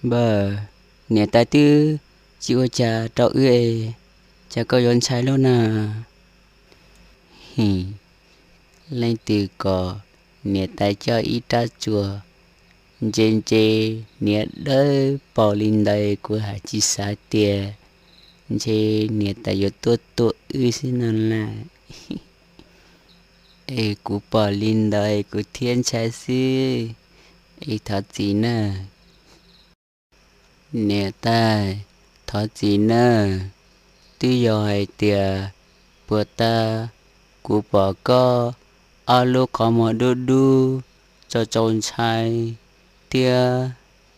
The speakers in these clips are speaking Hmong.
Npawg, niam tais twb tsis ua cas rau wb es, cas koj yuav ntshai luaj na? Leej twg kom niam tais coj ib rab tsuas ntse ntse, hniav dawb paug li ntawd, kuv hais tsis xav tias ntshe niam tais yuav tuaj tua wb xwb no las. Es kuv pom li ntawd es kuv thiaj ntshai xwb, es thov txim nawb. Niam tais, thov txim nawb. Twb yog hais tias puag ta kuv pom koj ob lub qhov muag dub dub, tsaus tsaus ntshai, thiab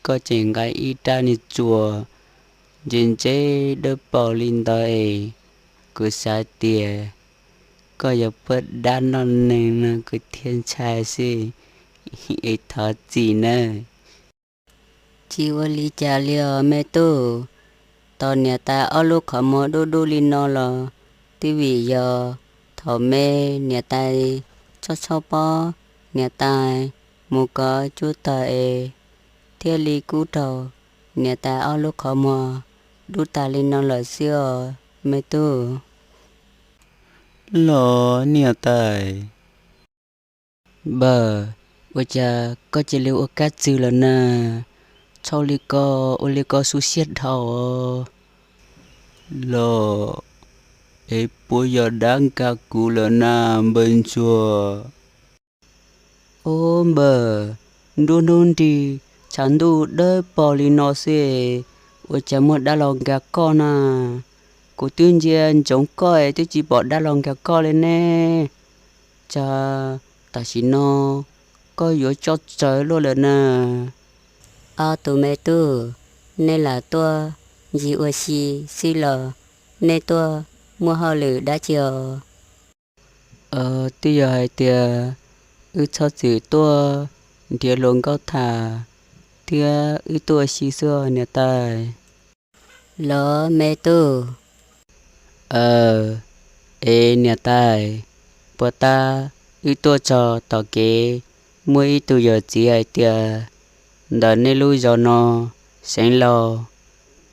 koj tseem nqa ib rab niag tsuas ntse ntse dawb paug li ntawd es, kuv xav tias koj yuav pub dab noj neeg no kuv thiaj ntshai xwb, es thov txim nawb. Tsis ua li cas li os me tub. Tos niam tais ob lub qhov muag dub dub li no los twb vim yog thaum me niam tais txhob txhob pob, niam tais mus kov cub tawg es thiaj li kub raug niam tais ob lub qhov muag dub tas li no lawm xwb os me tub. Los niam tais. Npawg, ua cas koj cia li ua kab txwg lawm na? Txhob li ko, ua li ko xu siab dhau. Los, es puas yog dab nkag kuv lawm na npawg ntsuag? Ub npawg, nruab hnub nrig tshav ntuj dawb paug li no xwb, ua cas muaj dab los nkag koj na? Kuv twb ntsia ntsoov koj es twb tsis pom dab los nkag koj li ne. Cas tam sim no koj yuav coj tsawv luaj lawm na? Ob tug me tub, nej lam tuaj ncig ua si xwb los nej tuaj muaj hauj lwm dab tsi os? Twb yog hais tias wb txhob txwm tuaj nrhiav hluas nkauj tham thiab wb tuaj ua si xwb niam tais. Los me tub. Aw, es niam tais, puag ta wb tuaj txog tom kev muaj ib tug yawm txiv hais tias ntawm nej lub zos no Xeev Laus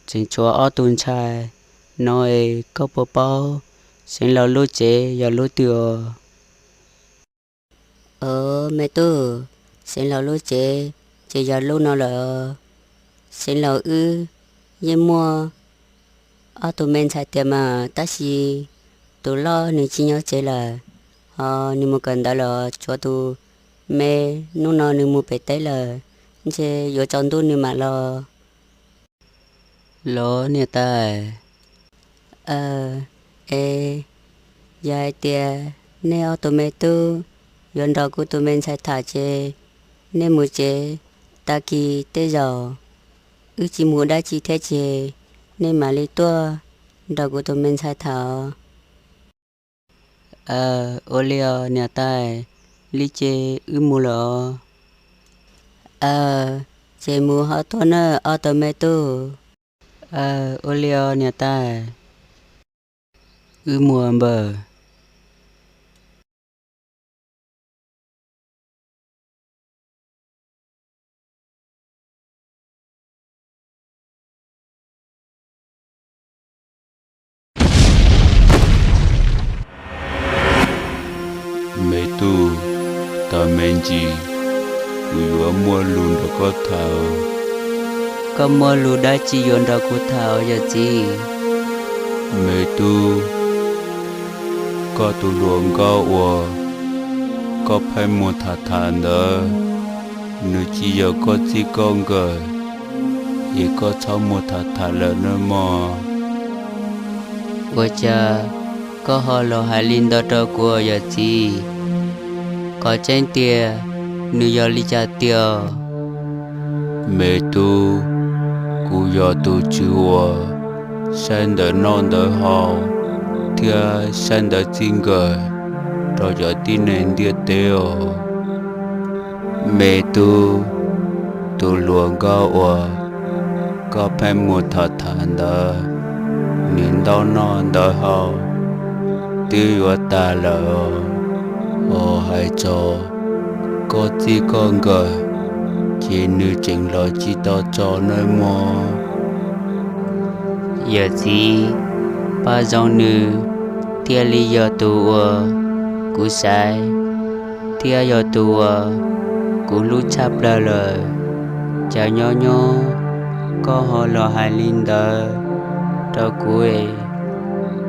tseem tshuav ob tug ntxhais no es koj puas paub Xeev Laus lub tsev yog lub twg os? Aw me tub, Xeev Laus lub tsev ces yog lub no lawm. Xeev Laus wb yeej muaj ob tug me ntxhais tiag mas tab sis tus loj nws tsis nyob tsev lawm, ho nws mus kawm ntawv lawm, tshuav tus me hnub no nws mus pem teb lawm, ntshe yuav tsaus ntuj nws mam los. Los niam tais. Aw, es yog hais tias nej ob tug me tub yuav nrog kuv tus me ntxhais tham ces nej mus tsev, tag kis tej zaum wb tsis mus dab tsi thiab ces nej mam li tuaj nrog kuv tus me ntxhais tham. Aw, ua li os niam tais, li ces wb mus lawm os. Aw, ces mus ho tuaj nawb ob tug me tub. Aw, ua li os niam tais, wb mus npawg. Me tub, tos me ntsis, kuv yuav muaj lus nrog koj tham. Koj muaj lus dab tsi yuav nrog kuv tham yawm txiv? Me tub, koj tus hluas nkauj uas koj pheej mus tham tham ntawd, nws tsis yog koj txij koj nkawm, es koj txhob mus tham tham lawm nawb mog. Ua cas koj ho los hais li ntawd rau kuv yawm txiv? Qhov tseeb tiag nws yog li cas tiag? Me tub, kuv yog tus tswv uas saib ntawv noj ntawv haus thiab saib ntawv txij nkawm rau cov tib neeg ntiaj teb os. Me tub, tus hluas nkauj uas koj pheej mus tham tham ntawd, nws ntawv noj ntawv haus twb yuav tag lawm, ho hais txog koj txij koj nkawm, ces nws tseem los tsis tau txog nawb mog. Yawm txiv, paj zoo nws thiaj li yog tus uas kuv xaiv thiab yog tus uas kuv hlub tshaj plaws lawm. Cas nyob nyob koj ho los hais li ntawd rau kuv es,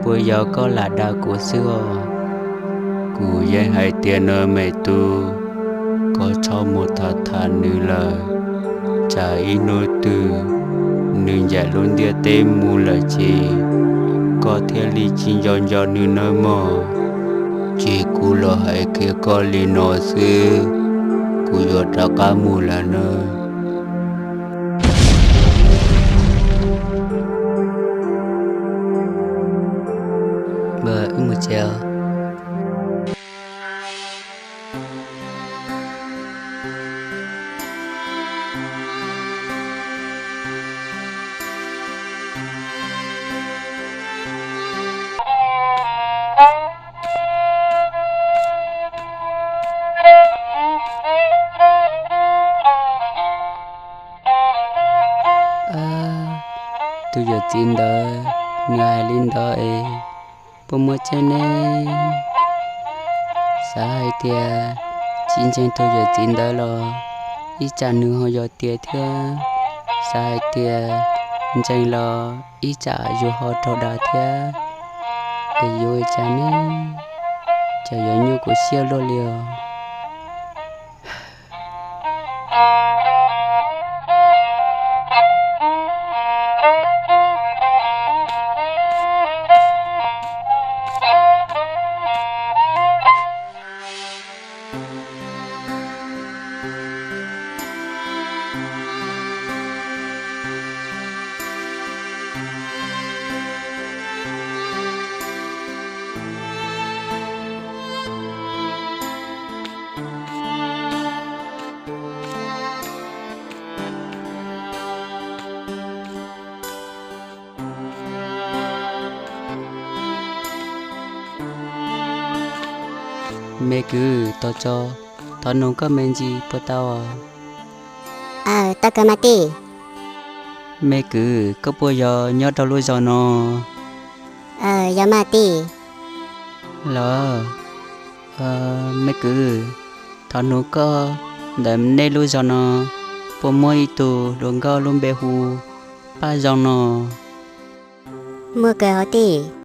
puas yog koj lam dag kuv xwb os? Kuv yeej hais tias no me tub, koj txhob mus tham tham nws lawm. Tsam ib hnub twg nws ncaim lub ntiaj teb mus lawm ces koj thiaj li tsis nco nco nws nawb mog. Ces kuv los hais kiag koj li no xwb, kuv yuav rov qab mus lawm nawb. Tus yawm txiv ntawd nws hais li ntawd es puas muaj tseeb ne? Xav hais tias tsis ntseeg tus yawm txiv ntawd los ib tsam nws ho yog tiag thiab, xav hais tias ntseeg los ib tsam yus ho raug dag thiab. Es yuav ua cas ne? Cas yuav nyuaj kuv siab luaj li os. Me kwv, tos tso, thov nug koj me ntsis puas tau? Aw, tau kawg mas tij. Me kwv, koj puas yog nyob rau lub zos no? Aw, yog mas tij. Los, me kwv, thov nug koj, ntawm nej lub zos no puas muaj ib tug hluas nkauj lub npe hu Paj Zoo no? Muaj kawg hov tij.